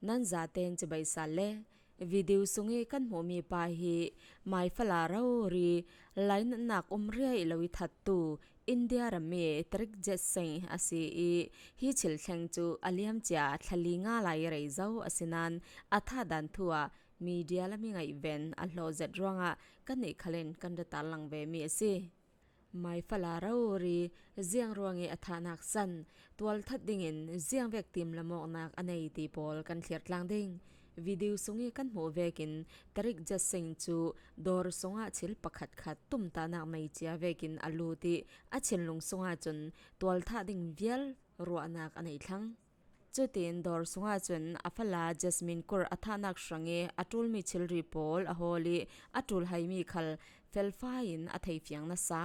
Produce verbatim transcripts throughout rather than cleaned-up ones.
Nan zaten chibai sa le, video sung i kan hmuh mi pa hi maifala rori lainatnak um riai lo i thattu India ram mi Tarik Jet Singh a si i, hi thil thleng cu a liam cia thla li nga lai rei zo a si nain a thah dan thu ah media lam i ngaihven a hlawh zet ruangah kannih khal in kan ra tarlang ve mi a si. Maifala rori ziang ruang i a thahnak san, tualthat dingin ziang vek timlam awknak a nei ti pawl kan thlir tlang ding. Video sung i kan hmuh vekin Tarik Jet Singh cu dawr sungah thil pakhat khat tumtahnak nei cia vekin a lut i a thinlung sungah cun tualthah ding vial ruahnak a nei thlang. Cutin dawr sungah cun a fala Jasmine Kaur a thahnak hrang i a ṭulmi thilri pawl a hawl i a ṭulhaimi khal felfai in a theifiang nasa.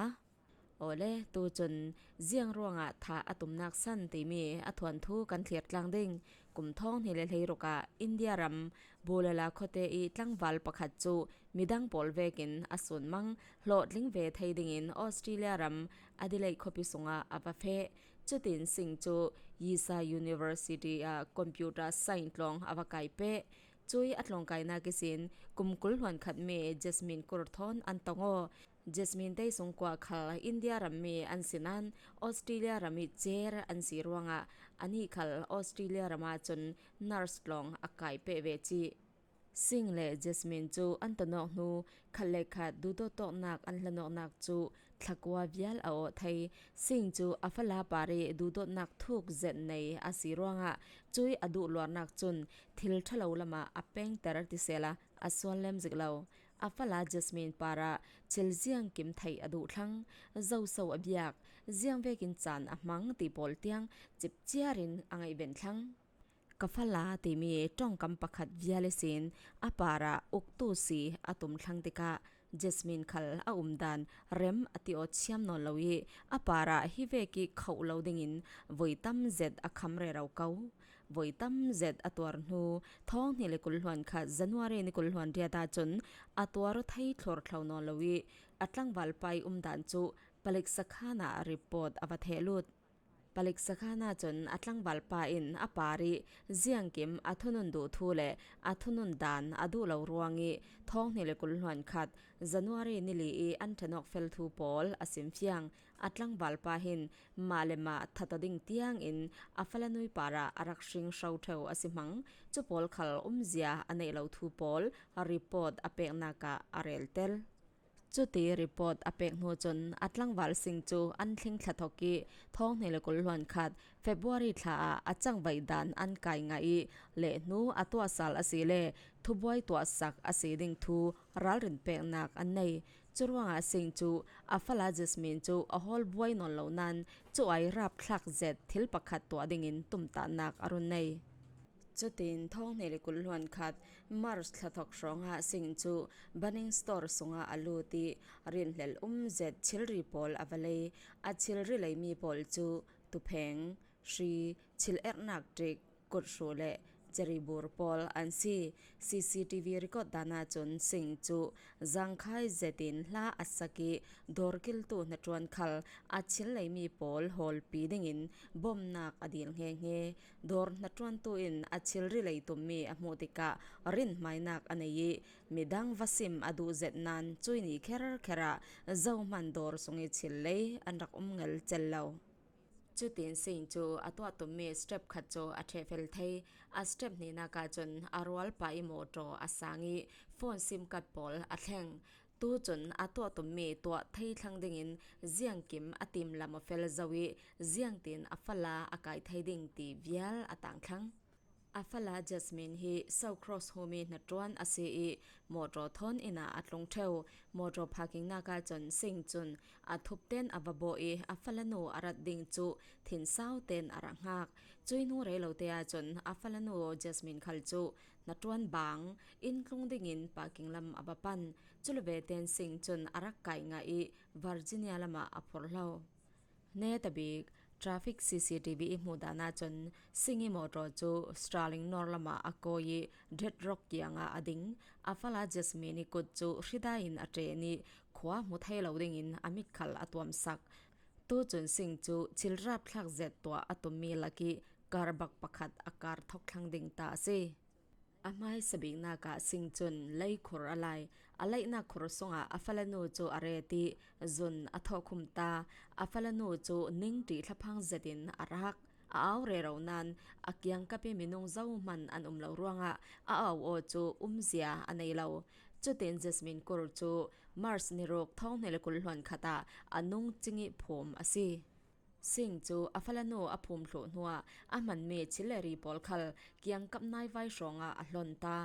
Awle, tu cun ziang ruangah thah a tumnak san timi a thuanthu kan thlir tlang ding. Kum thawng hnih le hleiruk ah India ram Bulala khuate i tlangval pakhat cu midang pawl vekin a sunmang hlawhtling ve thei dingin Australia ram Adelaide khuapi sungah a va feh. Cutin Singh cu Yisa University ah computer science tlawng a va kai peh. Cui a tlawngkainak ihsin kum kul hluan khatmi Jasmine Kaur thawn an tong aw. Jasmine tei sung kua khal India rammi an si nain Australia ram i cer an si ruangah anih khal Australia ram ahcun nurse tlawng a kai peh ve cih. Singh le Jasmine cu an tonawk hnu khat le khat duhdawt tawknak an hlanawknak cu thlakua vial a awh thei. Singh cu a fala par i duhdawtnak thuk zet nei a si ruangah cui a duhluarnak cun thil ṭha lo lamah a pengter ti sela a sual lem zik lo. A fala Jasmine parah thil ziangkim theih a duh thlang, zoso a biak, ziang vekin caan a hmang ti pawl tiang cipciar in a ngaihven thlang. Ka fala timi ṭongkam pakhat vial ihsin a parah uktu si a tum thlang tikah Jasmine khal a umdan rem a ti aw thiam nawn lo i a parah hi vek i khoh lo dingin voi tam zet a kham rero ko. Voi tam zet a tuar hnu, thawng hnih le kul hluan khat January ni kul hluan riat ahcun a tuar aw thei thlor thlo nawn lo i a tlangval pa i umdan cu palik sakhan ah report a va theh lut. Palik sakhan ahcun a tlangval pa in a par i ziangkim a thunun duh thu le a thunun dan a duh lo ruang i thawng hnih le kul hluan khat January ni li i an ṭhenawk fel thu pawl a simfiang. A tlangval pa hin mah le mah that aw ding tiangin a fala nui parah a rak hring hro ṭheu a si hmang. Cu pawl khal umzia a neih lo thu pawl report a peknak ah a reltel. Cuti report a pek hnu cun a tlangval Singh cu an tling thla thok i thawng hnih le kul hluan khat February thla ah a cangvaih dan an kai ngah i lehhnu a tuahsal a si le thubuai tuahsak a si ding thu ralrin peknak an nei. Curuangah Singh cu a fala Jasmine cu a hawl buai nawn lo nain cu ai rapthlak zet thil pakhat tuah dingin tumtahnak a run nei. Cutin thawng hnih le kul hluan khat March thla thok hrawngah Singh cu Bunnings Store sungah a lut i rinhlel um zet thilri pawl a va lei. A thilri leimi pawl cu tupheng, hri, thil erhnak ṭik, kuthru le cheribur pawl an si. C C T V record dan ahcun Singh cu zangkhai zetin hla a sak i dawrkiltu hnaṭuan khal a thil leimi pawl hawlpi dingin bawmhnak a dil hngehnge. Dawr hnaṭuantu in a thilri lei tummi a hmuh tikah rinhmainak a nei i midang va sim a duh zet nain cui ni kherkher ah zohman dawr sung i thil lei an rak um ngelcel lo. Cutin Singh cu a tuah tummi step khat cu a ṭhehfel thei. A step hnihnak ahcun a rualpa i mawṭaw a sang i phone sim card pawl a thleng. Tu cun a tuah tummi tuah thei thlang dingin ziangkim a timlam a fel zo i ziangtin a fala a kai thei ding ti vial a tang thlang. A fala Jasmine hi South Cross humi hnaṭuan a si i mawṭaw thawn inn ah a tlung ṭheu. Mawṭaw parkingnak ahcun Singh cun a thup ten a va bawh i a falanu a rat ding cu thinsau ten a rak hngak. Cui hnu rei lo te ahcun a falanu Jasmine khal cu hnaṭuan bang inn tlung dingin parking lam a va pan. Cu le ve ten Singh cun a rak kai ngah i Virginia lamah a phurhlo. Neta bik traffic C C T V i hmuh dan ahcun Singh i mawṭaw cu Stirling nor lamah a kawi i Dead Rock kiangah a ding. A fala Jasmine i kut cu hridai in a ṭen i khua hmu thei lo dingin a mit khal a tuamsak. Tu cun Singh cu thil rapthlak zet tuah a tummi lak i karbak pakhat a kar thok thlang ding ta a si. A hmaisa biknak ah Singh cun leikhur a lai. A laihnak khur sungah a falanu cu a ret i zun a thawhkhum ta. A falanu cu ningṭih thlaphang zetin a rak. A au rero nain a kiangkap i minung zohman an um lo ruangah a au aw cu umzia a nei lo. Cutin Jasmine Kaur cu March ni ruk thawng hnih le kul hluan khat ah a nung cing i phum a si. Singh cu a falanu a phum thluh hnuah a hmanmi thil le ri pawl khal kiangkap naivai hrawngah a hlon ta.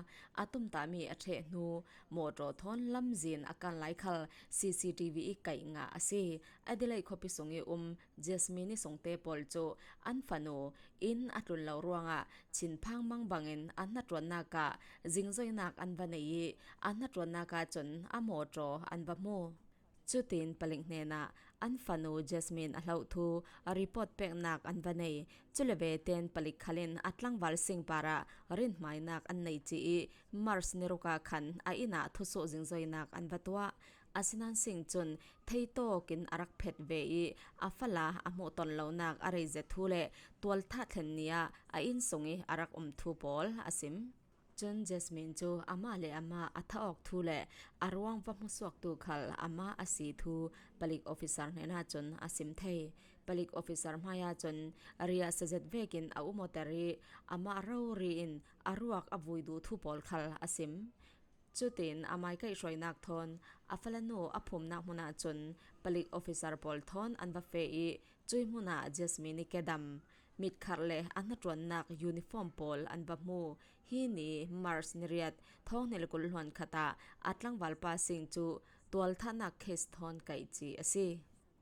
A tumtahmi a ṭheh hnu mawṭaw thawn lamzin a kan lai khal C C T V i kaih ngah a si. Adelaide khuapi sung i um Jasmine i sungte pawl cu an fanu inn a tlun lo ruangah thinphang mang bangin a hnaṭuannak ah zingzoinak an va nei i a hnaṭuannak ahcun a mawṭaw an va hmu. Cutin palik hnenah an fanu Jasmine a hloh thu a report peknak an va nei. Cule veten palik khal in a tlangval Singh parah rinhmainak an nei ci i March ni ruk ah khan a inn ah thusuh zingzoinak an va tuah. Asinain Singh cun theitawk in a rak phet ve i a fala a hmuh ton lonak a rei zet thu le tualthah thlen ni ah a inn sung i a rak um thu pawl a sim. Cun Jasmine cu amah le amah a thah awk thu le a ruang va hmusuaktu khal amah a si thu palik officer hnenah cun a sim thei. Palik officer hmaiah cun riahsia zet vekin a umawter i amah rori in a ruak a vui duh thu pawl khal a sim. Cutin a maikaih hruainak thawn a falanu a phumnak hmun ahcun palik officer pawl thawn an va feh i cui hmunah Jasmine i kedam, mitkharh le a hnaṭuannak uniform pawl an va hmu. Hi ni March ni riat thawng hnih le kul hluan khat ah a tlangvalpa Singh cu tualthahnak case thawn kaih ci a si.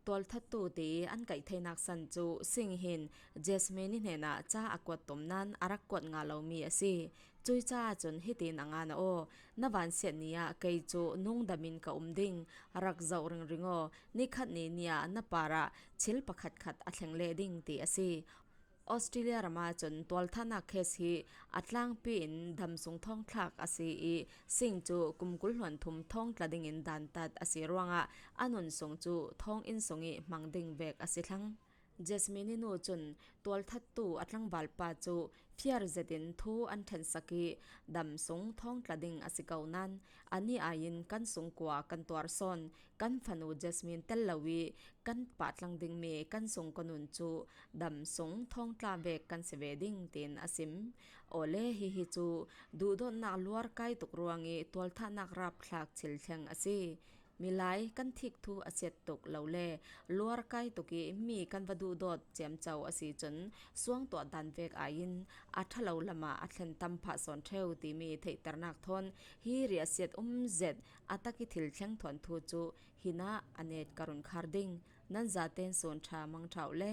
Tualthattu ti an kaih theinak san cu Singh hin Jasmine i hnenah ca a kuat tum nain a rak kuat ngah lomi a si. Cui caah cun hitin a ngan a aw, na vansiat ni ah kei cu nungdam in ka um ding, rak zoh ringring aw, nikhat ni ni ah na parah thil pakhatkhat a thleng leh ding ti a si. Australia ram ahcun tualthahnak case hi a tlangpi in dam sung thawngthlak a si i Singh cu kum kul hluan thum thawngtla dingin dantat a si ruangah a nun sung cu thawnginn sung i hmang ding vek a si thlang. Jasmine i nu cun tualthattu a tlangvalpa cu fiar zetin thu an ṭhensak i dam sung thawngtla ding a si ko nain a ni aiin kan sung kua kan tuar sawn, kan fanu Jasmine tel lo i kan pahtlang dingmi kan sung ka nun cu dam sung thawngtla vek kan si ve ding, tiin a sim. Awle, hihi cu duhdawtnak luarkai tuk ruang i tualthahnak rapthlak thil thleng a si. Milai kan thik thu a siat tuk lo le luarkai tuk i mi kan va duhdawt ciamco a si cun suangtuah dan vek aiin a ṭha lo lamah a thlen tam phah sawn ṭheu timi theihternak thawn hi riahsiat um zet a tak i thil thleng thuanthu cu hinah a net ka run khar ding. Nan zaten sun ṭha mang ṭha uh le.